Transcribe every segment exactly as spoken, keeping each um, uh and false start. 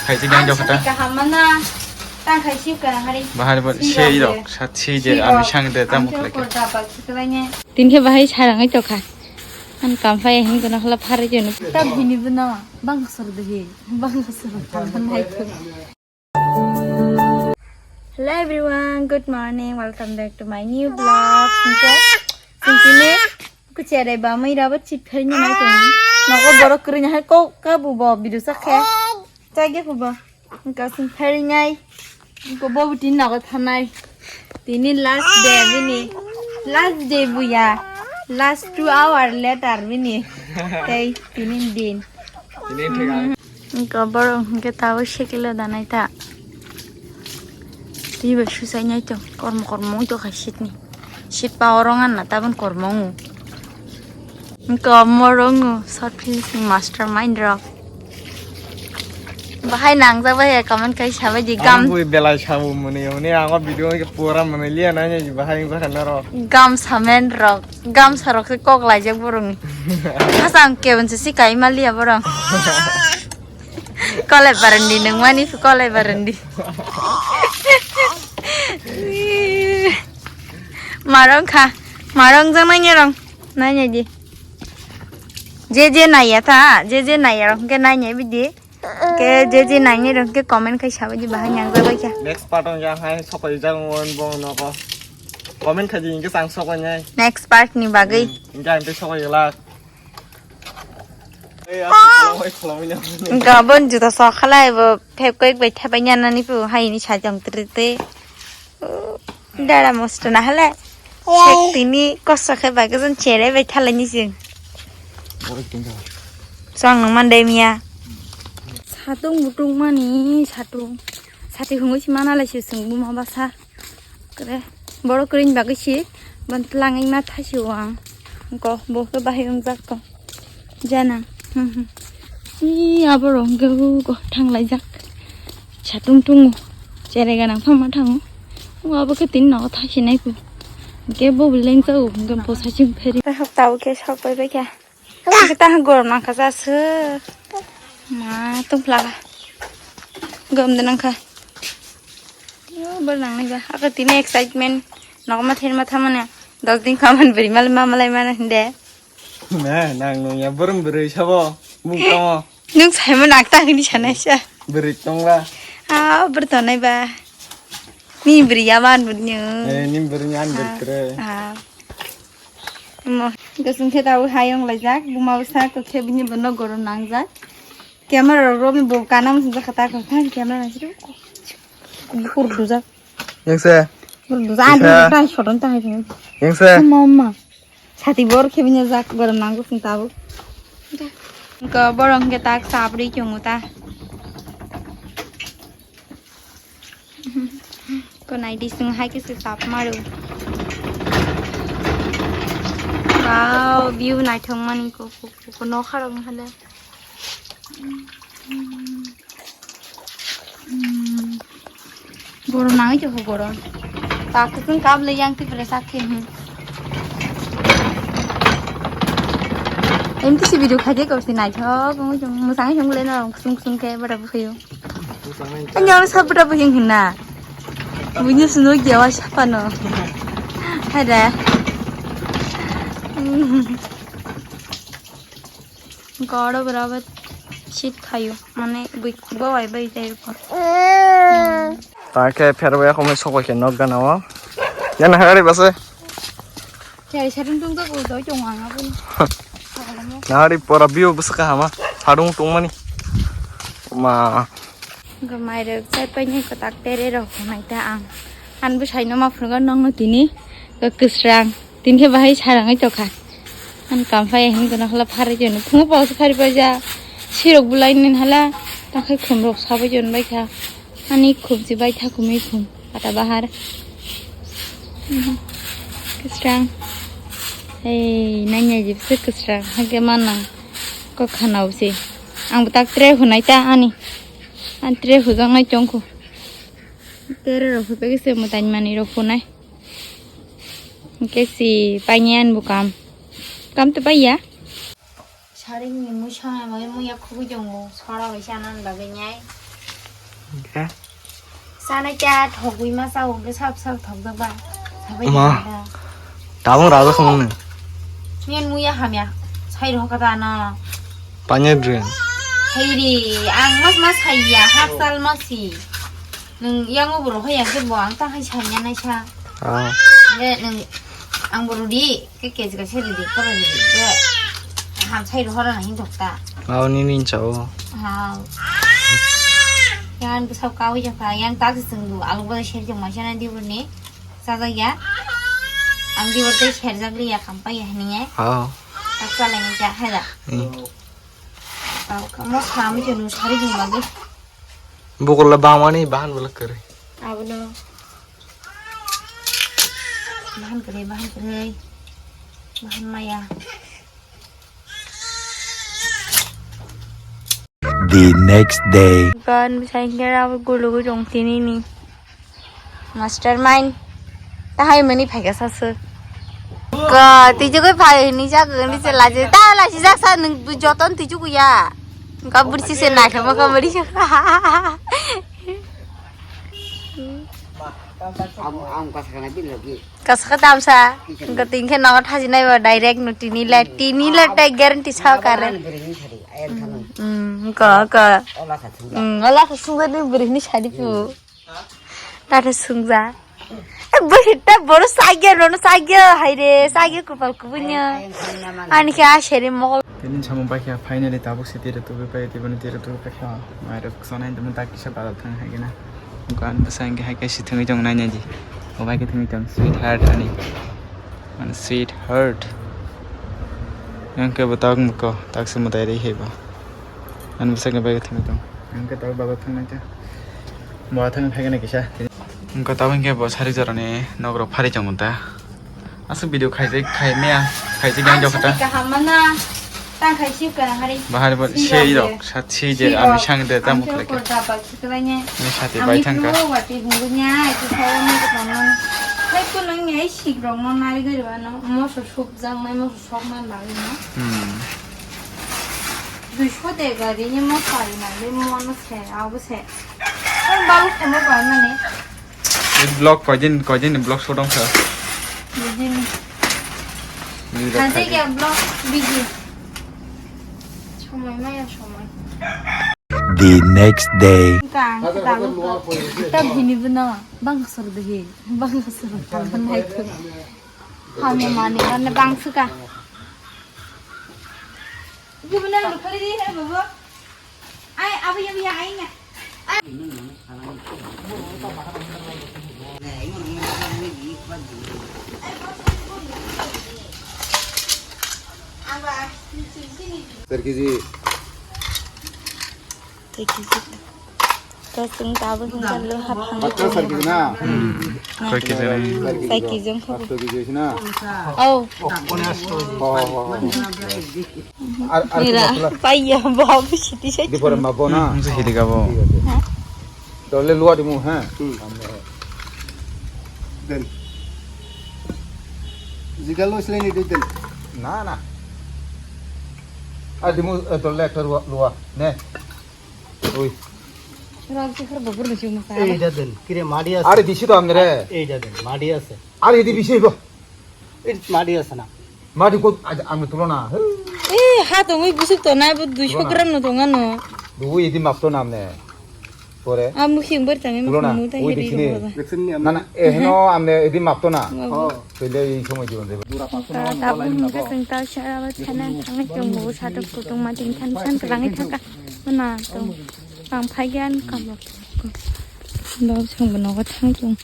Hai, tini ang jokha ta. Kaham mana? Tang khai siu ka hari. Bahar bo sei rok, sat sei je, ami sang de, tam khlai khe. Tin khe bahai sarang ai tokha. An kam phai hin kono khla phar je no. Tam hini bo no, bang sor de he, bang sor de he. Hello everyone, good morning, welcome back to my new vlog. Singko, singkini kuchere ba mai rabo chip phai ni nai tong. Nogo borok kri ni hai ko ka bu bo bidu sakhe. Chai ge kubo. Wngkha chwng phairinai. Wngkha bo bwtwi nogo thanai. Tini last day bini. Last day buya. Last two hour later bini. Tei tini din. Tini thik ang. Wngkha borok hwnkhe tabuk sekilo danai ta. Twibo susainai tong. Kormo kormo wngtokha seatni. Seat power wng anna tabun kormo wngo. Wngkha morong short film mastermind rok. Bahai nangjak bai comment kai sabai di gam. Ang bui belai sabu muni muni ang o video ke pura muni liya na ni bahai wngkha norok. Gam samen rok, gam sarok se kok laijak borong. Hasang kebon se si kai ma liya borong. Kole barandi nung mani kole barandi. Marong kha, marong jang nai rong. Nainai di. Je je naiya ta, je je naiya rok hwnkhe nainai bidi. Hwnkhe je je nainai rok hwnkhe comment khai sabai di bahai nang jabai kha. Next part on yang hai sokai jang on bong nogo. Comment khai di hwnkhe chang sokai nai. Next part ni bagwi. Hmm, hwnkhe ang tei sokai glak. Ei, asuk kholomoi kholomoi nang. Hwnkhe bon juta sok khalai bo phek koik bai thabai nyanani pu hai ni sajong tri te. Dara mosto na hale. Sek tini kosto khe bai khe chere bai thalai ni sing. Chwng nang man dai miya. Satung butung mani satung. Sati hungwi si mana lai si sung buma basa. Kre. Borok kring bagwi si ban tlang ma thasi wang. Ko bo khe bahai wng jak ko. Jana. Hmm, hmm. Ih, abo rong ke u ko thang lai jak. Satung tung. Chere ganang phang ma thango. Abo khe tin no thasinai ko. Ke bo leng cha u ke bo sa chim pheri. Ta hak tau ke sok pai bai kya. Ke ta hak gorom nang kha sa se. Ma tung phla. Gom de nang kha. Yo, bor nang ni ba. Aka tini excitement. Nok ma ther ma thamane. Dos din khaman beri mal ma malai mana hinde. Me, nang nung ya brum bwrwi sabo. Mung tamo. Nung saimo nak ta hini sanai sa. Bwrwi tong ba. Ah, bwrwi tonai ba. Ni bwrwi ya ban bwrwi nyo. Eh, ni bwrwi nyan bwrwi kre. Ah. Mo, gosung khe tau hayong laijak. Buma usa ko khe bini bono gorom nangjak. Camera rok ni bo kanam sung kha ta kha camera na siru. Kur dujak. Yang se. Kur dujak. Yang se. Ani ta sodon ta hai. Yang se. Mama. Sati bor khe bini jak gorom nango sung tabuk. Ko borong ke tak sabri kyung ta. Ko nai di sung hai ke se sap maru. Wow, view naithok mani ko ko ko no kharok hale. Borom nangwi tongkha borom. Takhuksung kap le yang tipre sakhe, hmm. Em T C video khaje ko si naithok, wngwi tong, mwsangwi tong le no, kusung kusung khe bada bukhayo. Ani oro sap bada bukhing hinna. Buino suno giyawa sapano. Hai da. Goro berabat shit khayo, mane bui bawai bai tei rukha. Ta khe pherbai akhomoi sokoi khe nok gana o. Yana hagari base. Chai sarung tung tung doi tong ang aboni. Nahari pora view bwswk kahama. Sarung tongmani. Ma. Gomai rok chai paini kotak tere rok nai ta ang. An bwsai no ma phunukgo nokno tini. Kwsrang. Tin khe bahai sarangwi tokha. Ani kam phai hinwi kono hwla pharwi tongno. Phungo pawsa pharwi paija. Sirok bulai nin hala. Takhai khum rok sabai jon bai kha. Ani khum si bai tha khumui khum. Pata bahar. Mhm. Kwsrang. Ei, nanya jibse kwsrang. Hake mana. Ko khana usi. Ang tak tre hunai ta ani. An tre hujang nai tongkho. Tere rok phe khe se mwtai manwi rok hunai. Hwnkhe si painai ani bo kam. Kam to paiya. Saring ni mui sona bai mui ya khugui tongo. Sora bai sana bagwi nyai. Hwnkhe? Sana kya thogwi ma sao, hwnkhe sap sap thok da ba. Sabai Ma. Thok da. Tabung rajak song nung. Ngen muya hamya. Sai roh kata no. Panya dren. Hei ri, ang mas mas hai ya, hak sal mas hi. Nung yang o borok hai ya, ke bo ang ta hai sai ya nai sa. Ah. Nge nung ang boru di. Ke keji kaisa ridi, koro ridi, ke ham sai rohora na hin thokta. Aw, ni min chao. Hao. Yang bwsao kawi jokha, yang tak se chwng bu, alu bai sher jok maisa na dibur ni. Chajak ya. Ang dibur tei sher jak li ya, kam pai ya hini ye. Hao. Tak chalai ni ja, hai da. Hmm. Tao ka, mosla mi chunu sari jung lagi. Bukul la bangmani bahan bela kere. Abono. Bahan kwrwi, bahan kwrwi. Bahan maya. The next day. Kon bwsai khe abo gulugwi tong tini ni. Mastermind. Tahai mani phaika sasu. Ko, tijugwi phai ni jak ni se laji. Ta laji jak sa nung joton tijugwi ya. Ka bursi se naikhe ma ka buri. Ang, ang kasa kana bin lagi. Kasa ka tamsa. Ko tingkhe nogo thaji nai ba direct no tini le, tini le tai guarantee sa kare. Ang beri ni sari, ayang thano. Hmm, ko, ko. Ola sa thung. Hmm, ola sa thung ni beri ni sari pu. Tata sungja. Eh, bo hitta boro sagya, nono sagya, haire, sagya kupal kubunya. Ani khe a seri mokol. Tini samung paikha, finally tabuk se tira tubui pai, tiboni tira tubui paikha. Mairok sonai tamo tak kisa bazar thang hai gana. Bukan bwsa hwnkhe hai khe si thwngwi tong nai nai di. Bo bai khe thwngwi tong, sweetheart ani. Mane sweetheart. Yang khe bo tak muko, tak se mutai ri hai bo. Ani bwsa khe bai khe thwngwi tong. Yang khe tabuk bazar thang nai ta. Bo thang phai gana kisa. Wngkha tabuk hinkhe bo sari jorani nokrok phari tongo ta. Aswk video khaijak khai maya, khaijak yang jokha ta. Kaham mana? Tang khai sip kana hari. Bahari bo sei rok sat sei je ami sang de tamo khlai kha. Ni sati bai thang kha. Wati hungunya itu saya ni ketemu. Hai ko nang ni ai sik rok no nari gari ba no. Moso sup jang mai moso sok mai ba no. Hmm. Duiso de gari ni moso ari na le mo no se abo se. Ang babu khemo ba mane. Vlog koidin, koidin vlog shoot wngkha. Bujini. Vlog Haje khaidi. Kya vlog biji. Somoi maya somoi. The next day. Kang kang. Tab hini buna bang sor dehi. Bang sor kang hai tu. Hame mani karne bang suka. Ibu buna lu khali di hai babu. Ai, abu ya, ya, ai na. Sir kiji. Sir kiji. Kasung tabuk hingka lo hap hang. Batta sir kiji na. Hmm. Koi kiji ni. Sai kiji ang khabu. Batta kiji na. Oh. Oh, oh, oh. Ar, ar Mira, paiya, babu siti sai. Di pore ma bo na? Hmm, siti ka bo. Thik ase. Ha? Tole lua dimu, ha? Hmm. Den. Jiga lo sile ni den. Na, na. Ar dimu, eh, tole ekta lua, lua. Ne. Oi. Rang se har babur ni chuma sa. Ei da den. Kire madi ase. Are bisi to amne re. Ei da den. Madi ase. Are di bisi bo. Ei madi ase na. Madi ko aja ang tulo na. Eh, ha to mui busuk to na bo duiso gram no tonga no. Dubu idi map to namne. Pore. Amu him ber tame mo ta hiri ko ba. Na na, eh, no amne idi map to na. Tele ei somoi jiban de. Ta ta bu hum ke sing ta sara ba chana thang chong bo sa to kutung ma tin than san ka rangi thaka. Na to. Bang phai gyan kam. Dol song bo nogo thang chong.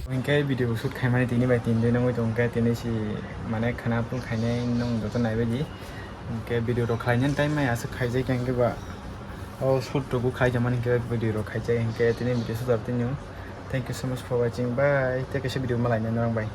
Hingke video shoot khaimani tini bai tin din wngwi tongkhe tini si mane khana phung khainai nung joto naibaidi. Hingke video rok khlainani time mai aswk khaijak hingke ba o shoot rok khaijak mani hingke video rok khaijak hingke tini video shoot rok tini. Thank you so much for watching. Bye. Tei kaisa video malaina norok bai.